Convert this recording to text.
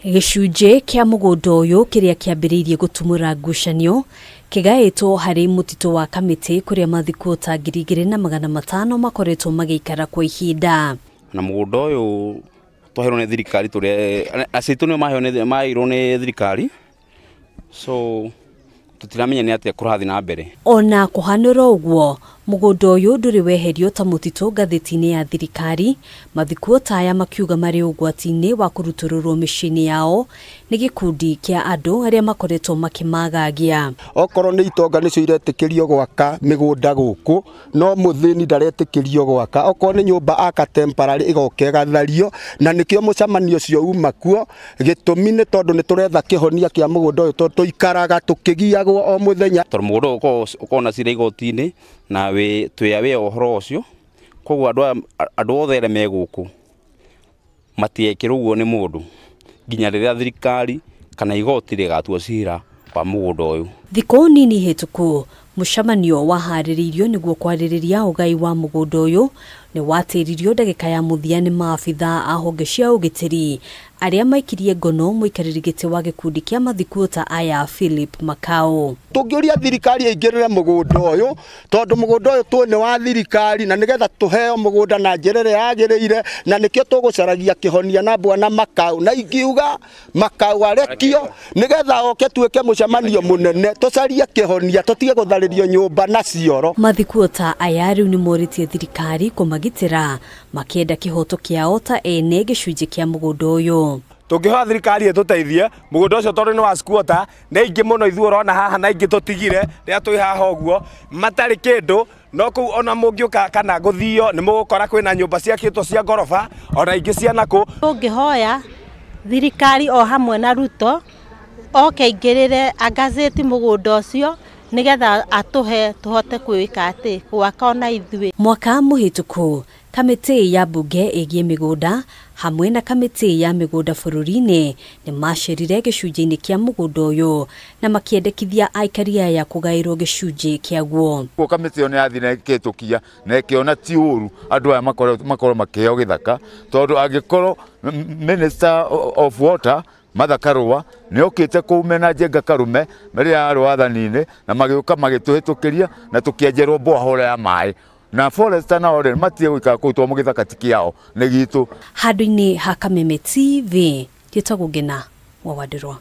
Gĩcunjĩ kĩa mũgũnda ũyũ kĩrĩa kĩambĩrĩirie gũtumũra ngucanio kĩgaĩtwo harĩ mũtitũ wa Kamĩtĩ kũrĩa mathikuota 2500 makoretwo magĩikara kwa ihinda. Na mũgũnda ũyũ twaheirwo nĩ thirikari tũrĩa aciitũ nĩo maheirwo nĩ thirikari, so tũtiramenya nĩ atĩa kũrathiĩ na mbere. Ona kũhanĩra ũguo mũgũnda ũyũ ndũrĩ weherio ta mũtitũ ngathĩti-inĩ ya thirikari. Mathikuota aya makiuga marĩ ũgwati-inĩ wa kũrutũrũrwo mĩciĩ-inĩ yao nĩ gĩkundi kĩa andũ arĩa makoretwo makĩmagagia. Okorwo nĩ itonga nĩcio iretĩkĩrio gwaka mĩgũnda gũkũ, no mũthĩni ndaretĩkĩrio gwaka. Okorwo nĩ nyũmba aka temporary ĩgoka ĩgathario, na nĩkĩo mũcemanio ũcio uma kuo. Gĩtũmi nĩ tondũ nĩ tũretha kĩhonia kĩa mũgũnda ũyũ, tondũ tũikaraga tũkĩgiagwo o mũthenya. Tondũ mũgũnda ũyũ ũkoragwo na cira igoti-inĩ na twĩ aware ũhoro ũcio, koguo andũ othe arĩa me gũkũ matiekĩrwo ũguo nĩ mũndũ nginya rĩrĩa thirikari kana igoti rĩgatua cira wa mũgũnda ũyũ. Thikũ nini hĩtũku mũcemanio waharĩrĩirio nĩguo kwarĩrĩria ũgai wa mũgũnda ũyũ nĩ watĩririo ndagĩka ya mũthia nĩ maabithaa a honge cia ũgitĩri arĩa maikirie ngono mũikarĩri gĩtĩ wa gĩkundi kĩa mathikuota aya Philip Makau. Tũngĩũria thirikari ĩingĩrĩre mũgũnda ũyũ, tondũ mũgũnda ũyũ tũĩ nĩ wa thirikari, na nĩgetha tũheo mũgũnda na njĩra ĩrĩa yagĩrĩire, na nĩkĩo tũgũcaragia kĩhonia na bwana Makau. Na ingiuga Makau arekio nĩgetha oke tuĩke mũcemanio mũnene, tũcarie kĩhonia, tũtige gũtharĩrio nyũmba na cioro. Mathikuota aya rĩu nĩ morĩtie thirikari kũmagitĩra makĩenda kĩhoto kĩao ta ene gĩcunjĩ kĩa mũgũnda ũyũ. Tũngĩhoya thirikari ĩtũteithie mũgũnda ũcio tondũ nĩ wa squatter, nĩ aingĩ mũno ithuĩ ũrona haha na aingĩ tũtigire rĩrĩa twĩ haha ũguo matarĩ kĩndũ, no kũu ona mũngĩũka kana gũthio nĩ mũgũkora kwĩna nyũmba ciakĩtwo cia ngoroba ona ingĩ cia nakũ. Tũngĩhoya thirikari o hamwe na Ruto oke aingĩrĩre angazĩti mũgũnda ũcio nĩgetha atũhe tũhote kwĩka atĩ gwaka ona ithuĩ. Mwaka mũhĩtũku kamĩtĩ ya bunge ĩgiĩ mĩgũnda hamwe na kamĩtĩ ya mĩgũnda bũrũri-inĩ nĩ macerire gĩcunjĩ-inĩ kĩa mũgũnda ũyũ na makĩendekithia aikari aya kũgaĩrwo gĩcunjĩ kĩaguo. Koguo kamĩtĩ ĩyo nĩ yathire na ĩkĩhĩtũkia na ĩkĩona ti ũru andũ aya makorwo makĩheo gĩthaka, tondũ angĩkorwo Minister of Water Martha Karua nĩ okĩte kũu mena Njenga Karume rĩrĩa arĩ wathani-inĩ, na magĩũka magĩtũhĩtũkĩria na tũkĩenjerwo borehole ya maĩ, na forester nao rĩ matige gũikara kũu tondũ gĩthaka ti kĩao nĩ gitũ. Handũ-inĩ ha Kameme TV, njĩtagwo Ngina wa Wandirwa.